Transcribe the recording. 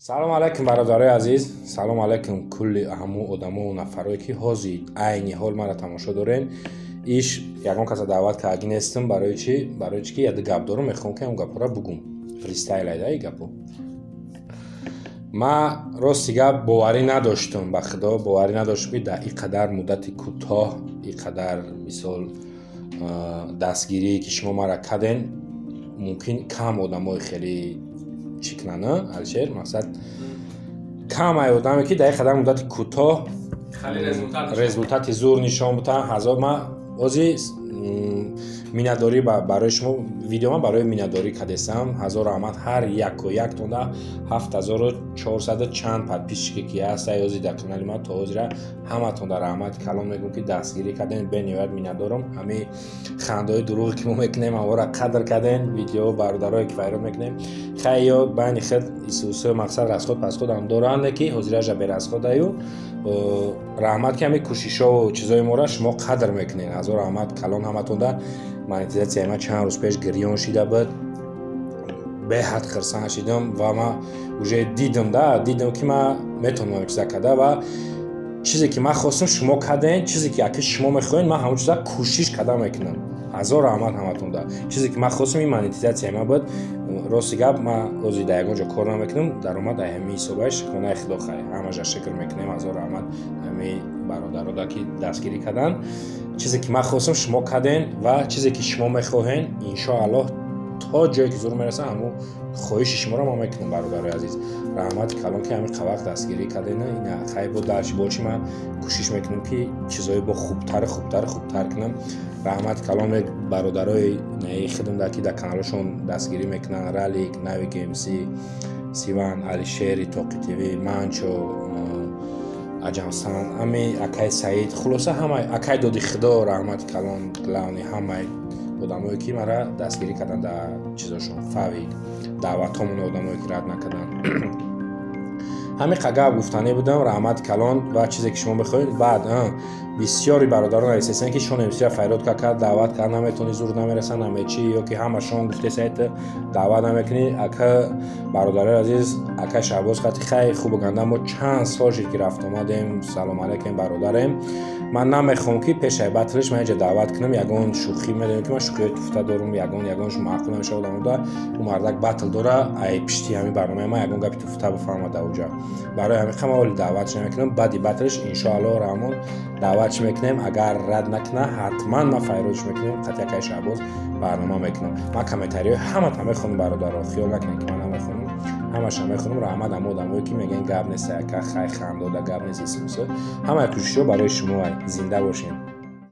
Салом алайкум, бародарои азиз, салом алайкум кулли ҳамун одамову нафарое, ки ҳозир айни ҳол маро тамошо дорен. Иш ягон каса даъват кардагӣ нестам. Барои чӣ? Барои чӣ ки яде гап дорам, мехоҳам, ки ҳамн гапҳоро бугум. Фристайл айда и гапо. Ман, рости гап, боварӣ надоштам, ба Худо, боварӣ надоштам, ки дар ин қадар муддати кӯтоҳ, ин қадар, мисол, дастгирие, ки шумо маро карден, мумкин кам одамои хеле чӣ кунанд, Алишер. Мақсад, кам ай одаме, ки дар ин қадар муддати кӯтоҳ результати зур нишон бутан. Ҳазор ман ҳозир миннатдорӣ барои шумо, видео ман барои миннатдорӣ кардесам. Ҳазор раҳмат ҳар яку яктонда. 7400 чанд подписчике, ки ҳаста ҳозир дар канали ман, то ҳозира ҳаматонда раҳмати калон мегӯм, ки дастгирӣ кардем. Бениҳоят миннатдорам. Ҳамин хандаҳои дурӯғе, ки мо мекунем, ҳамора қадр кардем. Видео бародарое, ки файрод мекунем, хай, ё байни худ исусу мақсад, расход пасходам доранд, ки ҳозиража берасходаю. Раҳмат, ки ҳамин кӯшишову чизои моро шумо қадр мекунед. Ҳазор раҳмат калон ҳаматонда. Монетизатсияи ман чанд рӯз пеш гирён шида буд, беҳад хирсанд шидам ва ман уже дидам да дидам, ки ман метавонам чиза карда ва чизе, ки ман хостам, шумо кардем. Чизе, ки аки шумо мехоҳед, ман ҳамон чиза кӯшиш карда мекунам. Ҳазор раҳмат ҳаматонда. Чизе, ки ман хостам, ин монетизатсияи ман буд. Рости гап, ман ҳозир дар ягон ҷо кор намекунам, даромад ай ҳамин ҳисобаш хонаи Худо. Хай, ҳамаша шукр мекунем. Ҳазор раҳмат ҳамин бародарода, ки дастгирӣ карданд. Чизе, ки ман хостам, шумо кардем ва чизе, ки шумо мехоҳед, иншоаллоҳ, то ҷое, ки зур мерасам, ҳамун хоҳиши шуморо ман мекунам. Бародарои азиз, раҳмати калон, ки ҳамин вақт дастгирӣ кардена. Ина хай, бо дарчи бочи ман кӯшиш мекунам, ки чизҳои бо хубтару хубтару хубтар кунам. Раҳмати калон бародарои наи хидмда, ки дар каналошон дастгирӣ мекунанд: Ралик, Навик МС, Сиван, Алишери Тоқи ТВ, Манчо, Аҷамсан, ҳами акай Саид, хулоса, ҳама акай Доди Худо. Раҳмати калон, главный, ҳамаи одамое, ки мара дастгирӣ карданд дар чизошон, фавик даъватҳомон, одамое, ки рад накарданд. Ҳамин гап гуфтанӣ будам. Раҳмати калон ва чизе, ки шумо мехоҳед. Баъд бисёри бародарон нависестанд, ки шон МСра файрод кард, даъват кард наметавонӣ, зур намерасанд, ҳаме чӣ, ё ки ҳамашон гуфтесайт, даъват намекунӣ. Ака, бародарои азиз, ака Шаҳбоз қати хай хубу ганда мо чанд сол шид, ки рафт омадем. Салом алейкум, бародарем. Ман намехоҳам, ки пешаи батлш ман инҷа даъват кунам, ягон шӯхӣ. Медонем, ки ман шӯхиҳои туфта дорум, ягон ягонш маъқул намешавад одамода. Ӯ мардак батл дора, ай пишти ҳамин барномаи ман ягон гапи туфта бифаҳмад дар уҷа. Барои ҳамин қама оли даъватш намекунам. Баъди батлш, иншоаллоҳ раҳмон, даъватш мекунем. Агар рад накуна, ҳатман ман файродш мекунем, қатъи акаи Шаҳбоз барнома мекунам. Ман комментариҳои ҳамата мехонам, бародаро, хиёл накунед, ки ман намехонам, ҳамаша мехонам. Раҳмат ҳама одамое, ки мегӯянд: гап нест, ака, хай, хандода гап нест, исмусо. Ҳамаи кӯшишҳо барои шумо. Зинда бошед.